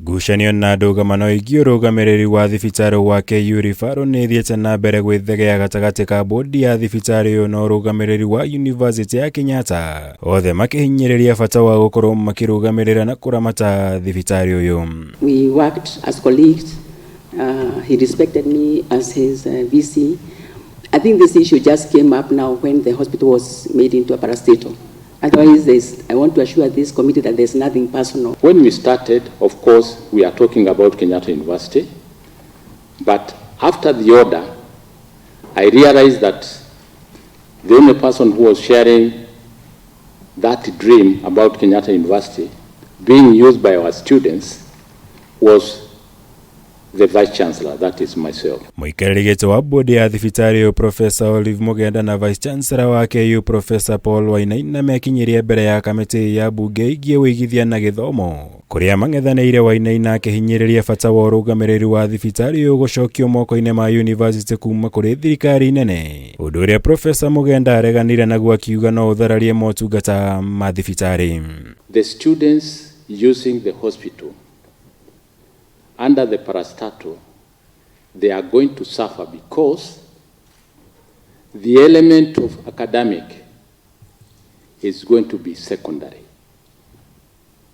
Ngucanio na ndũgamano ĩgiĩ ũrũgamĩrĩri wa thibitarĩ wa KU Referral nĩ ĩthiĩte na mbere gwĩthegea gatagatĩ ka bodi ya thibitarĩ ũyũ na ũrũgamĩrĩri wa Yunivasĩtĩ ya Kenyatta, othe makĩhinyĩrĩria bata wa gũkorwo makĩrũgamĩrĩra na kũramata thibitarĩ ũyũ. We worked as colleagues. He respected me as his VC. I think this issue just came up now when the hospital was made into a parastatal. Otherwise, I want to assure this committee that there's nothing personal. When we started, of course, we are talking about Kenyatta University. But after the order, I realized that the only person who was sharing that dream about Kenyatta University being used by our students was the Vice Chancellor, that is myself. Mũikarĩri gĩtĩ wa bodi ya thibitarĩ ũyũ Professor Olive Mugenda na Vice Chancellor wa KU Professor Paul Wainaina mekinyirie mbere ya kamĩtĩ ya mbunge ĩgiĩ ũigithia na gĩthomo kũrĩa mang'ethanĩire, Wainaina akĩhinyĩrĩria bata wa ũrũgamĩrĩri wa thibitarĩ ũyũ gũcokio moko-inĩ ma yunivasĩtĩ kuma kũrĩ thirikari nene, ũndũ ũrĩa Professor Mugenda areganire naguo akiuga no ũthararie motungata ma thibitarĩ. The students using the hospital under the parastatal, they are going to suffer because the element of academic is going to be secondary.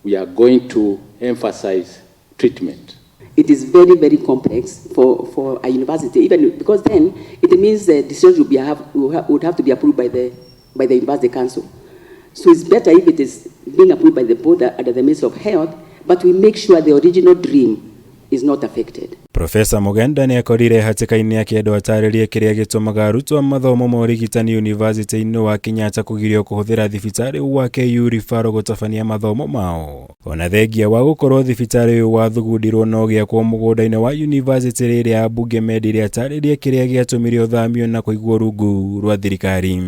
We are going to emphasize treatment. It is very, very complex for a university, even because then it means the decisions would have to be approved by the university council. So it's better if it is being approved by the board under the Ministry of Health, but we make sure the original dream is not affected. Profesa Mugenda nĩ akorire hatĩka-inĩ akĩendwo atarĩrie kĩrĩa gĩtũmaga arutwo a mathomo ma ũrigitani yunivasĩtĩ-inĩ wa Kenyatta kũgirio kũhũthĩra thibitarĩ wa KU Referral gũtabania mathomo mao, ona thengia wa gũkorwo thibitarĩ ũyũ wathugundirwo na ũgĩakwo mũgũnda-inĩ wa yunivasĩtĩ rĩrĩa ambunge mendire atarĩrie kĩrĩa gĩatũmire ũthamio na kũigwo rungu rwa thirikari.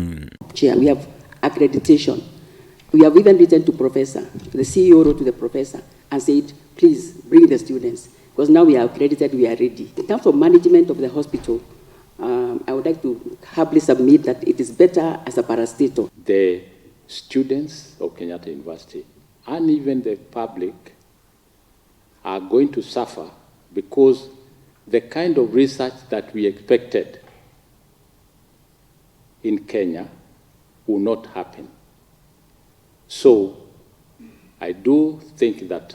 Chair, we have accreditation. We have even written to professor, the CEO wrote to the professor and said, "Please bring the students, because now we are accredited, we are ready." In terms of management of the hospital, I would like to humbly submit that it is better as a parastatal. The students of Kenyatta University and even the public are going to suffer because the kind of research that we expected in Kenya will not happen. So I do think that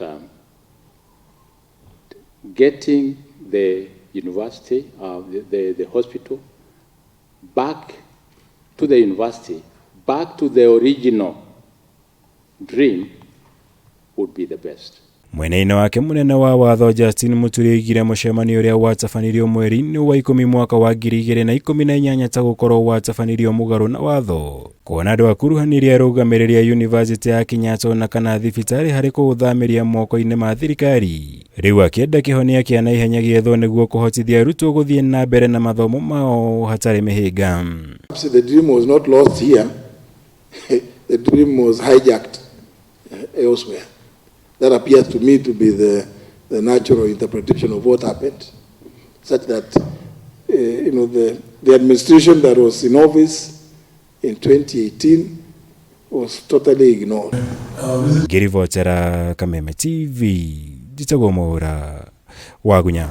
getting the university, the hospital, back to the university, back to the original dream would be the best. Mwena-inĩ wake, mũnene wa watho Justin Muturi oigire mũcemanio ũrĩa watabanirio mweri-inĩ wa 10 mwaka wa 2018 ta gũkorwo watabanirio mũgarũ na watho, kuona ndwakuruhanirie arũgamĩrĩri a yunivasĩtĩ ya Kenyatta ona kana thibitarĩ harĩ kũũthamĩria moko-inĩ ma thirikari. Rĩu akĩenda kĩhonia kĩa naihenya gĩethwo nĩguo kũhotithia arutwo gũthiĩ na mbere na mathomo mao hatarĩ mĩhĩnga. The dream was not lost here. The dream was hijacked elsewhere. That appears to me to be the natural interpretation of what happened, such that the administration that was in office in 2018 was totally ignored. Ngĩribotera Kameme TV, njĩtagwo Mwaũra Wagunya.